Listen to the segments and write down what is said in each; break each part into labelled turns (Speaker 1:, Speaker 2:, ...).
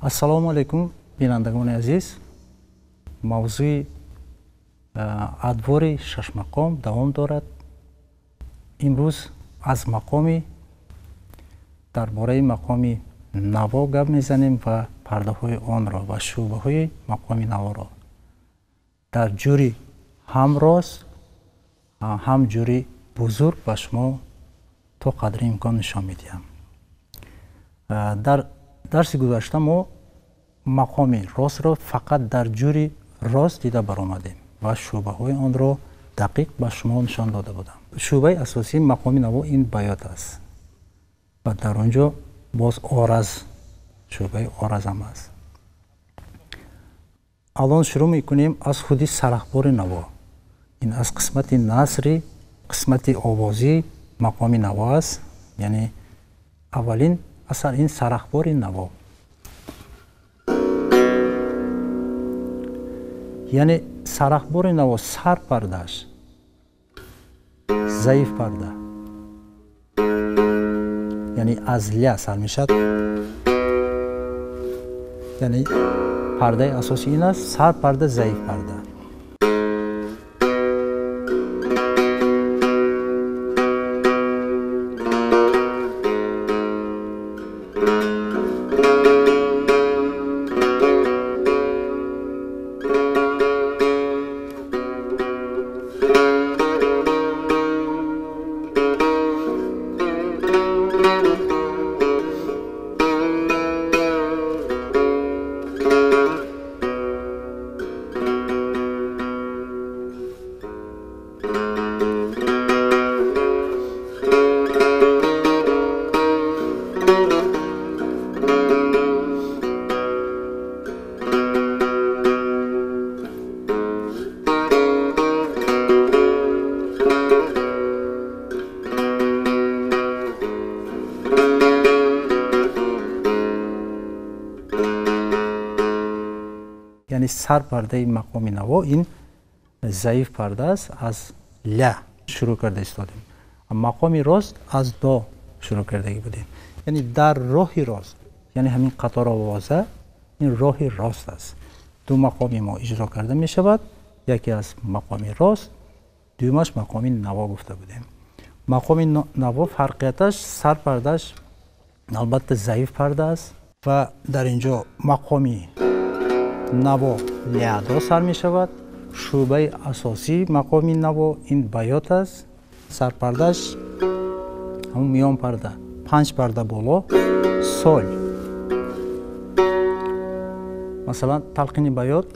Speaker 1: Ассалому алайкум, бинандагони азиз. Мавзӯи адвори шашмақом давом дорад. Имрӯз аз мақоми дар бораи мақоми наво гап мезанем ва пардаҳои онро ва шӯъбаҳои мақоми наворо дар ҷури ҳам рост ҳам ҷури бузург ба шумо то қадри имкон нишон медиҳам. Дар дарси гузашта мо мақоми ростро фақат дар ҷури рост дида баромадем ва шӯъбаҳои онро дақиқ ба шумо нишон дода будам. Шӯъбаи асосии мақоми наво ин баёт аст ва дар он ҷо боз ораз, шӯъбаи оразам аст. Алон шурӯъ мекунем аз худи сарахбори наво. Ин аз қисмати насри, қисмати овозӣ мақоми наво аст, яъне аввалин асар ин сарахбори наво. Яъне сарахбори наво сар пардааш заиф парда, яъне аз ля сар мешавад, яъне пардаи асосӣ ин аст, сар парда заиф парда. Яъне сар пардаи мақоми наво ин заиф парда аст, аз ля шурӯъ карда истодем. Мақоми рост аз до шурӯъ кардагӣ будем. Яъне дар роҳи рост, яъне ҳамин қатор овоза ин роҳи рост аст. Ду мақоми мо иҷро карда мешавад, яке аз мақоми рост, дуюмаш мақоми наво гуфта будем. Мақоми наво фарқияташ сар пардааш албатта заиф парда аст ва дар ин ҷо мақоми наво лядо сар мешавад. Шӯъбаи асосии мақоми наво ин баёт аст. Сарпардааш ҳамун миён парда, панҷ парда боло сол. Масалан, талқини баёт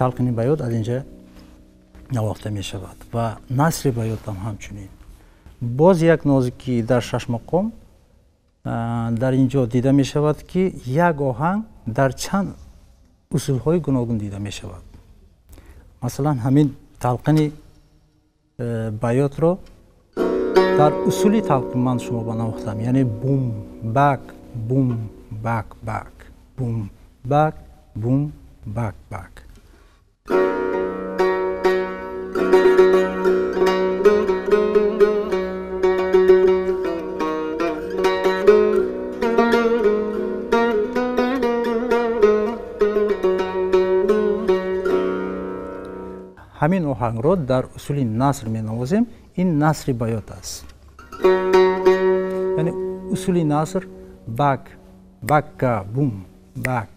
Speaker 1: талқини баёт аз инҷа навохта мешавад ва насри баёт ҳам ҳамчунин. Боз як нозикӣ дар шашмақом дар ин ҷо дида мешавад, ки як оҳанг дар чанд усулҳои гуногун дида мешавад. Масалан, ҳамин талқини баётро дар усули талқин ман шумо ба навохтам, яъне бум бак бум бак бак бум бак бум бак бак. Ҳамин оҳангро дар усули наср менавозем. Ин насри баёт аст. Яъне усули наср бак бак ка бум бак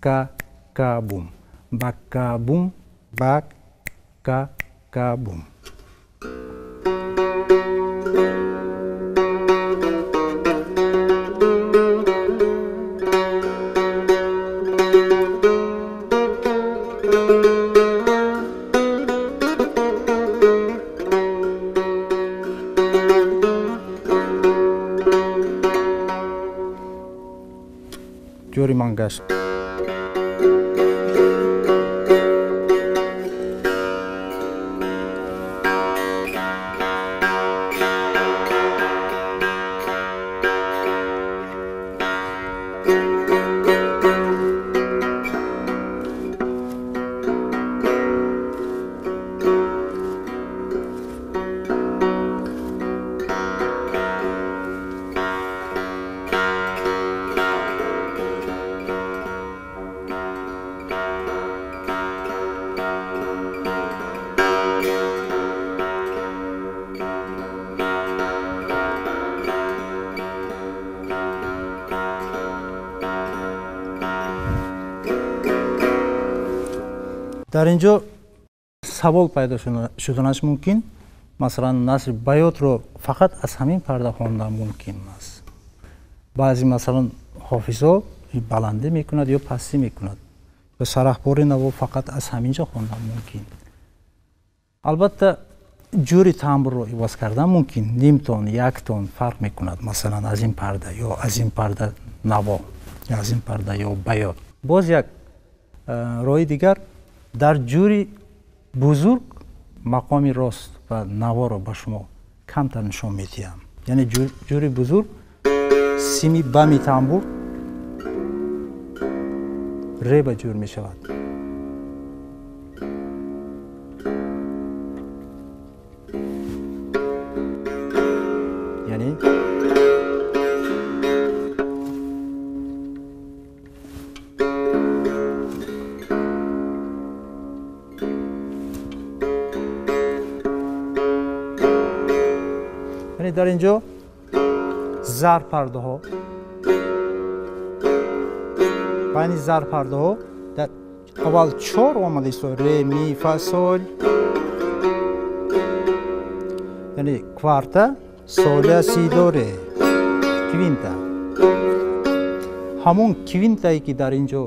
Speaker 1: ка ка бум бак ка бум бак ка ка бум. Ҷори ман гашт. Дар инҷо савол пайдо шуданаш мумкин. Масалан, насри Баётро фақат аз ҳамин парда хондан мумкин аст. Баъзе масалан ҳофизо баландӣ мекунад ё пастӣ мекунад ва сарахбори наво фақат аз ҳамин ҷо хондан мумкин. Албатта ҷури тамбурро иваз кардан мумкин, ним тон, як тон фарқ мекунад, масалан аз ин парда ё аз ин парда наво, ё аз ин парда ё Баёт. Боз як роҳи дигар, дар ҷури бузург мақоми рост ва наворо ба шумо камтар нишон медиҳам. Яъне ҷури бузург сими бами тамбур ре ба ҷур мешавад. Яъне дар инҷо зарпардаҳо, байни зарпардаҳо дар аввал чор омада истод: ре, ми, фа, соль, яъне кварта, соля, си, до, ре, квинта. Ҳамон квинтае ки дар инҷо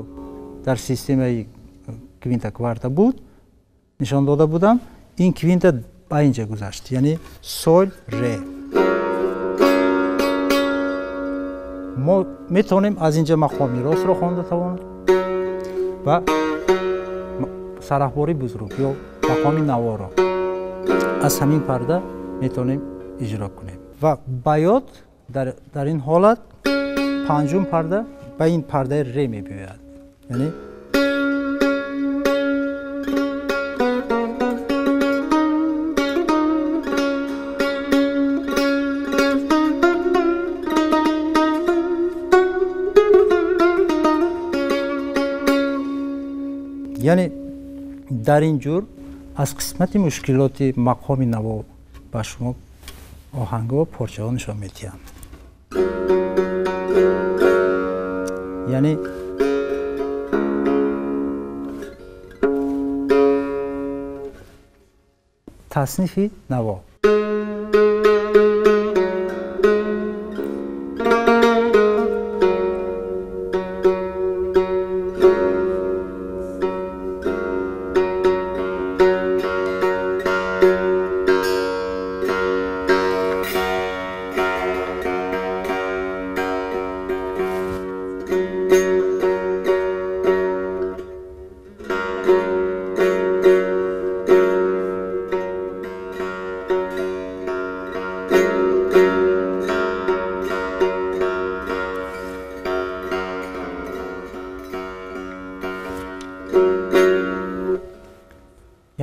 Speaker 1: дар системаи квинта кварта буд, нишон дода будам, ин квинта ба инҷа гузашт, яъне соль, ре. Мо метавонем аз инҷа мақоми ростро хонда тавонем ва сарахбори бузург ё мақоми наворо аз ҳамин парда метавонем иҷро кунем. Ва Баёт дар ин ҳолат панҷум парда ба ин пардаи ре мебиёяд, яъне яъне дар ин ҷур аз қисмати мушкилоти мақоми наво ба шумо оҳангҳо порчаҳо нишон медиҳам. Яъне таснифи наво.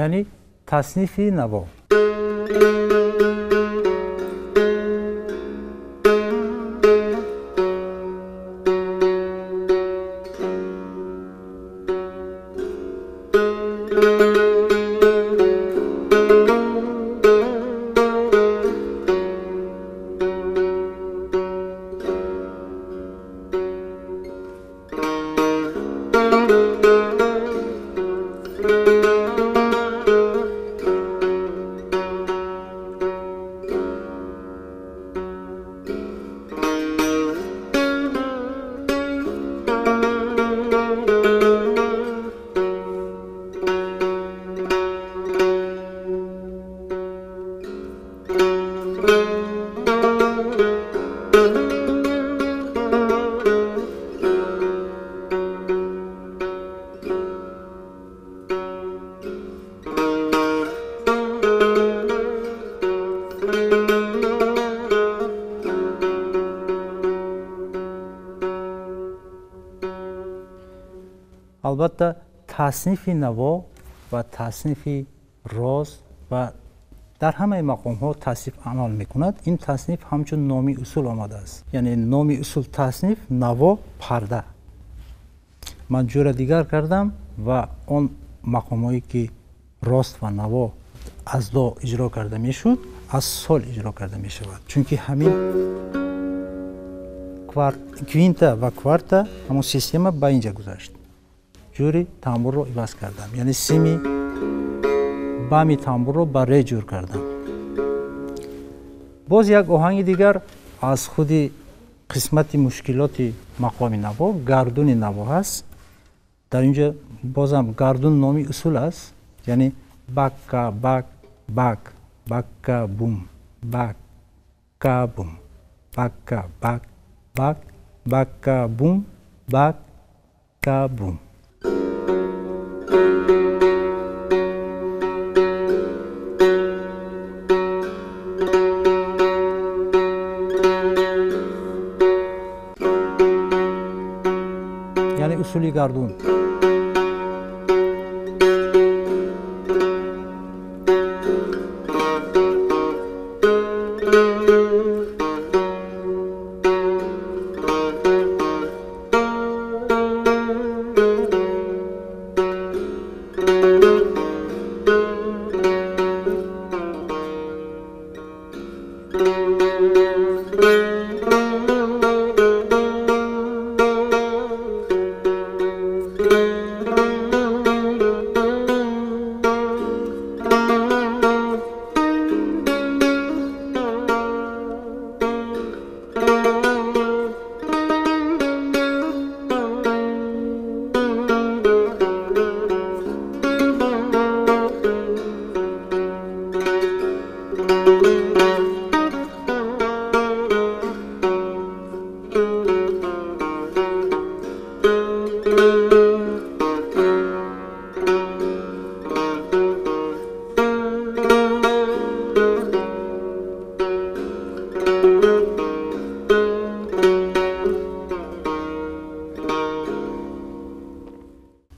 Speaker 1: Яъне таснифи наво. Албатта таснифи наво ва таснифи роз ва дар ҳамаи мақомҳо тасниф амал мекунад. Ин тасниф ҳамчун номи усул омадааст, яъне номи усул тасниф наво парда. Ман ҷура дигар кардам ва он мақомҳое ки рост ва наво аз до иҷро карда мешуд, аз сол иҷро карда мешавад, чунки ҳамин квинта ва кварта ҳамон система ба инҷа гузашт. Ҷури тамбурро иваз кардам, яъне сими бами тамбурро ба ре ҷур кардам. Боз як оҳанги дигар аз худи қисмати мушкилоти мақоми наво, гардуни наво ҳаст. Дар инҷо бозам гардун номи усул аст, яъне бакка бак бак бакка бум бак ка бум бакка бак бак бакка бум бак ка бум. Яъне усули гардун.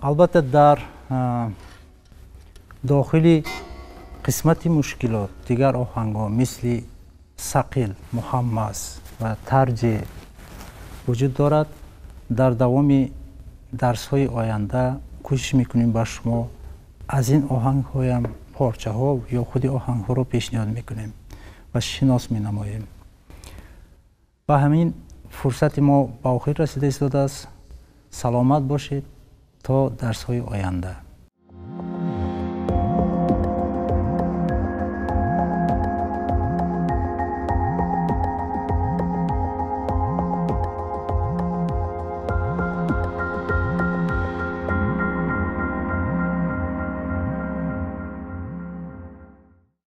Speaker 1: Албатта, дар дохили қисмати мушкилот дигар оҳангҳо мисли сақил, муҳаммас ва тарҷи вуҷуд дорад. Дар давоми дарсҳои оянда кӯшиш мекунем ба шумо аз ин оҳангҳоям порчаҳо ё худи оҳангҳоро пешниҳод мекунем ва шинос менамоем. Ба ҳамин фурсати мо ба охир расида истодааст. Саломат бошед то дарсҳои оянда.